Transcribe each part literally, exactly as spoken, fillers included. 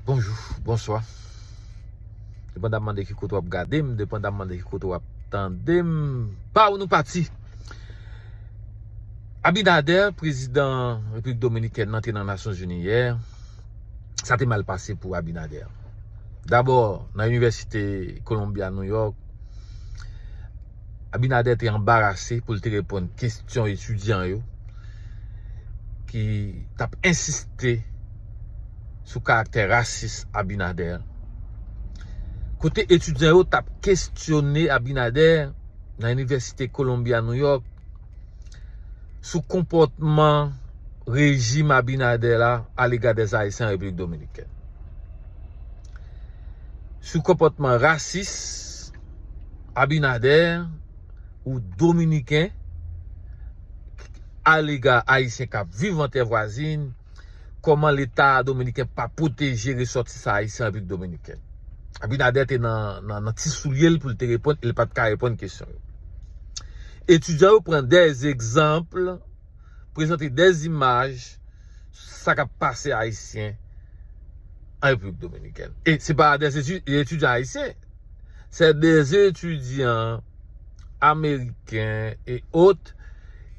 Bonjou, bonswa. Depandamman de ki kote w ap gade m, depandamman de ki kote w ap tande m, pa ou nou pati. Abinader, prezidan Repiblik Dominikèn nan, te nan Nasyonzini yè. Sa te mal pase pou Abinader. Dabò, nan Inivèsite Columbia, New York, Abinader te anbarase pou l te reponn kesyon etidyan yo ki t ap ensiste sou karaktè rasis Abinader. Kote etidyan yo t ap kesyone Abinader nan Inivèsite Columbia, New York, sou konpòtman rejim Abinader la alega dè Ayisyen an Repiblik Dominikèn. Sou konpòtman rasis Abinader ou Dominiken alega Ayisyen k ap viv an tè vwazin, kòman Leta dominiken pa pwoteje resòtisan ayisyen an Repiblik Dominikèn. Abinader te nan, nan, nan ti soulye l pou l te reponn, e l pa t ka reponn kesyon yo. Etidyan yo pran dè egzanp, prezante dè imaj sa k ap pase Ayisyen an Repiblik Dominikèn. E se pa dè eti- etidyan ayisyen, se dè etidyan ameriken e ot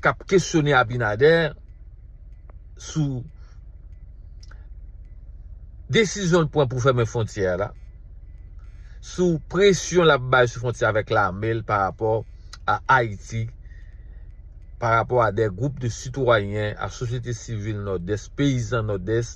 k ap kesyone Abinader sou desizyon l pran pou fèmen fwontyè a la, sou presyon l ap bay sou fwontyè avèk lame l pa rapò a Ayiti, pa rapò a de gwoup de sitwayen, a sosyete sivil Nòdès, peyizan Nòdès,